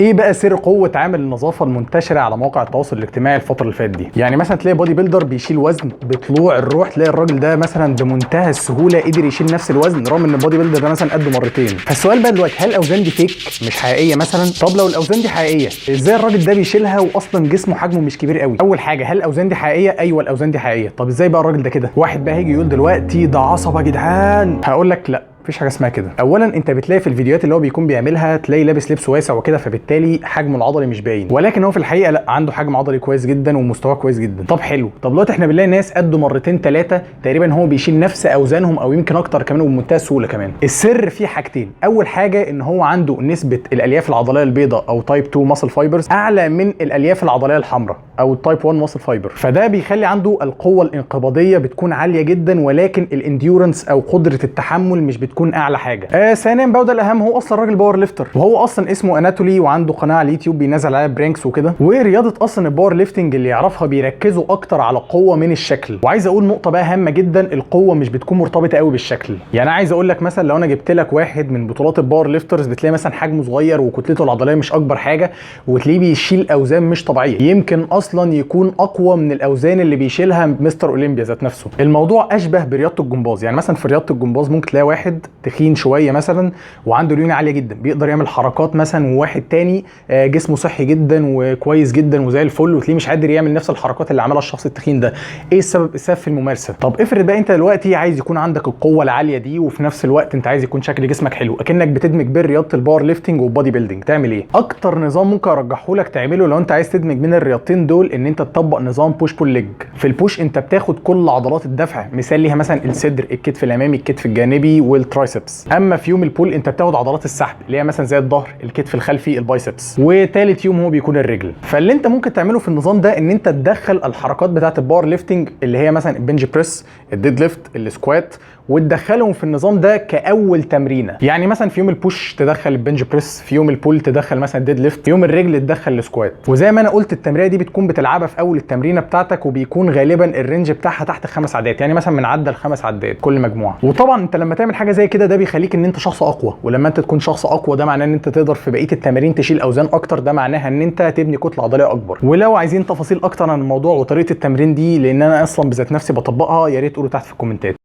ايه بقى سر قوة عامل النظافة المنتشرة على مواقع التواصل الاجتماعي الفترة اللي فاتت دي؟ يعني مثلا تلاقي body builder بيشيل وزن بطلوع الروح، تلاقي الراجل ده مثلا بمنتهى السهولة قدر يشيل نفس الوزن رغم ان ال body builder ده مثلا قده مرتين. فالسؤال بقى دلوقتي، هل الاوزان دي fake مش حقيقية مثلا؟ طب لو الاوزان دي حقيقيه، ازاي الراجل ده بيشيلها واصلا جسمه حجمه مش كبير قوي؟ اول حاجه، هل الاوزان دي حقيقيه؟ ايوه، الاوزان دي حقيقيه. طب ازاي بقى الراجل ده كده؟ واحد بقى هيجي يقول دلوقتي ده عصب يا جدعان، هقول لك لا، مفيش حاجة اسمها كده. اولا، انت بتلاقي في الفيديوهات اللي هو بيكون بيعملها تلاقي لابس لبس واسع وكده، فبالتالي حجمه العضلي مش باين، ولكن هو في الحقيقة لا، عنده حجم عضلي كويس جدا ومستواه كويس جدا. طب حلو، طب دلوقتي احنا بنلاقي ناس قده مرتين ثلاثة تقريبا هو بيشيل نفس اوزانهم او يمكن اكتر كمان وبمنتهى السهولة كمان. السر فيه حاجتين. اول حاجه، ان هو عنده نسبه الالياف العضلية البيضاء او type 2 muscle fibers اعلى من الالياف العضلية الحمراء او ال type 1 muscle fiber، فده بيخلي عنده القوة الانقباضيه بتكون عالية جدا، ولكن ال endurance او قدره التحمل مش بتكون اعلى حاجه. ثانيا بقى، وده الاهم، هو اصلا راجل power lifter، وهو اصلا اسمه اناتولي وعنده قناة على اليوتيوب بينزل عليها pranks وكده. ورياضة اصلا ال power lifting اللي يعرفها بيركزوا اكتر على القوة من الشكل. وعايز اقول نقطة بقى هامة جدا، القوة مش بتكون مرتبطة قوي بالشكل. يعني عايز اقول لك مثلا لو انا جبت لك واحد من بطولات ال power lifters، بتلاقي مثلا حجمه صغير وكتلته العضلية مش اكبر حاجه، وتلاقيه بيشيل اوزان مش طبيعيه، يمكن اصلا يكون اقوى من الاوزان اللي بيشيلها مستر اولمبيا ذات نفسه. الموضوع اشبه برياضة الجمباز. يعني مثلا في رياضة الجمباز ممكن تلاقي واحد تخين شوية مثلا وعنده ليونه عالية جدا، بيقدر يعمل حركات مثلا، وواحد تاني جسمه صحي جدا وكويس جدا وزي الفل، وتلاقيه مش قادر يعمل نفس الحركات اللي عملها الشخص التخين ده. ايه السبب؟ السبب في الممارسه. طب افرض بقى انت دلوقتي عايز يكون عندك القوة العالية دي، وفي نفس الوقت انت عايز يكون شكل جسمك حلو، اكنك بتدمج بين رياضة ال power lifting وال body building، تعمل ايه؟ اكتر نظام ممكن ارجحه لك تعمله لو انت عايز تدمج بين الرياضتين دول، ان انت تطبق نظام push pull leg. في ال push انت بتاخد كل عضلات الدفع، مثال ليها مثلا الصدر، الكتف الامامي، الكتف الجانبي، وال triceps. اما في يوم ال pull انت بتاخد عضلات السحب اللي هي مثلا زي الظهر، الكتف الخلفي، ال biceps، وتالت يوم هو بيكون الرجل. فاللي انت ممكن تعمله في النظام ده ان انت تدخل الحركات بتاعه ال power lifting اللي هي مثلا ال bench press، ال deadlift، ال squat، وتدخلهم في النظام ده كاول تمرينه. يعني مثلا في يوم ال push تدخل ال bench press، في يوم ال pull تدخل مثلا ال deadlift، في يوم الرجل تدخل ال squat. وزي ما انا قلت، التمرينه دي بتكون بتلعبها في اول التمرينه بتاعتك، وبيكون غالبا ال range بتاعها تحت 5 عدات، يعني مثلا من عده ل5 عدات كل مجموعه. وطبعا انت لما تعمل حاجة زي كده، ده بيخليك ان انت شخص اقوى، ولما انت تكون شخص اقوى ده معناه ان انت تقدر في بقية التمارين تشيل اوزان اكتر، ده معناها ان انت تبني كتلة عضلية اكبر. ولو عايزين تفاصيل اكتر عن الموضوع وطريقه التمرين دي، لان انا اصلا بذات نفسي بطبقها، يا ريت تقولوا تحت في الكومنتات.